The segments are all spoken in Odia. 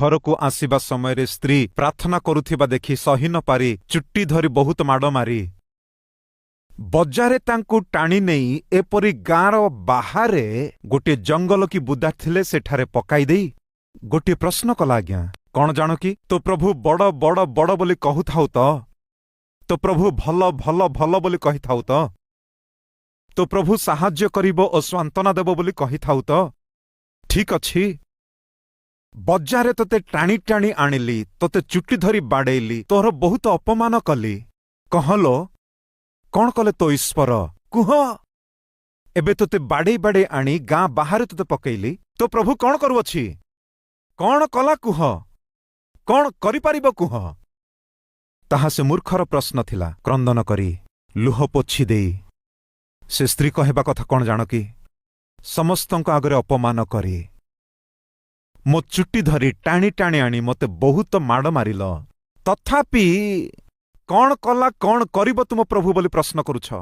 ଘରକୁ ଆସିବା ସମୟରେ ସ୍ତ୍ରୀ ପ୍ରାର୍ଥନା କରୁଥିବା ଦେଖି ସହି ନ ପାରି ଚୁଟି ଧରି ବହୁତ ମାଡ଼ ମାରି ବଜାରେ ତାଙ୍କୁ ଟାଣି ନେଇ ଏପରି ଗାଁର ବାହାରେ ଗୋଟିଏ ଜଙ୍ଗଲ କି ବୁଦା ଥିଲେ, ସେଠାରେ ପକାଇ ଦେଇ ଗୋଟିଏ ପ୍ରଶ୍ନ କଲା, "ଆଜ୍ଞା, କଣ ଜାଣ କି, ତୋ ପ୍ରଭୁ ବଡ଼ ବଡ଼ ବଡ଼ ବୋଲି କହୁଥାଉ ତ? ତୋ ପ୍ରଭୁ ଭଲ ଭଲ ଭଲ ବୋଲି କହିଥାଉ ତ? ତୋ ପ୍ରଭୁ ସାହାଯ୍ୟ କରିବ ଓ ସାନ୍ତ୍ୱନା ଦେବ ବୋଲି କହିଥାଉ ତ? ଠିକ ଅଛି, ବଜାରରେ ତୋତେ ଟାଣି ଟାଣି ଆଣିଲି, ତୋତେ ଚୁଟି ଧରି ବାଡ଼େଇଲି, ତୋର ବହୁତ ଅପମାନ କଲି। କହଲୋ, କଣ କଲେ ତୋ ଈଶ୍ୱର? କୁହ। ଏବେ ତୋତେ ବାଡ଼େଇ ବାଡ଼େଇ ଆଣି ଗାଁ ବାହାରେ ତୋତେ ପକେଇଲି। ତୋ ପ୍ରଭୁ କଣ କରୁଅଛି? କଣ କଲା କୁହ। କଣ କରିପାରିବ କୁହ।" ତାହା ସେ ମୂର୍ଖର ପ୍ରଶ୍ନ ଥିଲା। କ୍ରନ୍ଦନ କରି ଲୁହ ପୋଛି ଦେଇ ସେ ସ୍ତ୍ରୀ କହିବା କଥା କଣ ଜାଣ କି? "ସମସ୍ତଙ୍କ ଆଗରେ ଅପମାନ କରି ମୋ ଚୁଟି ଧରି ଟାଣି ଟାଣି ଆଣି ମୋତେ ବହୁତ ମାଡ଼ ମାରିଲ, ତଥାପି କଣ କଲା, କଣ କରିବ ତୁମ ପ୍ରଭୁ ବୋଲି ପ୍ରଶ୍ନ କରୁଛ?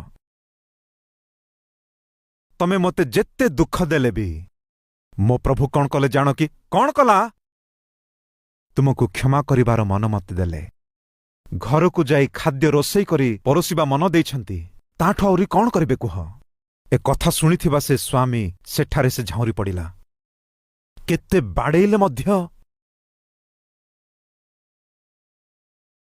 ତମେ ମୋତେ ଯେତେ ଦୁଃଖ ଦେଲେ ବି ମୋ ପ୍ରଭୁ କଣ କଲେ ଜାଣ କି? କଣ କଲା? ତୁମକୁ କ୍ଷମା କରିବାର ମନ ମତେ ଦେଲେ। ଘରକୁ ଯାଇ ଖାଦ୍ୟ ରୋଷେଇ କରି ପରସିବା ମନ ଦେଇଛନ୍ତି। ତାଠୁ ଆହୁରି କଣ କରିବେ କୁହ?" ଏ କଥା ଶୁଣିଥିବା ସେ ସ୍ୱାମୀ ସେଠାରେ ସେ ଝାଉଁରି ପଡ଼ିଲା। କେତେ ବାଡ଼େଇଲେ ମଧ୍ୟ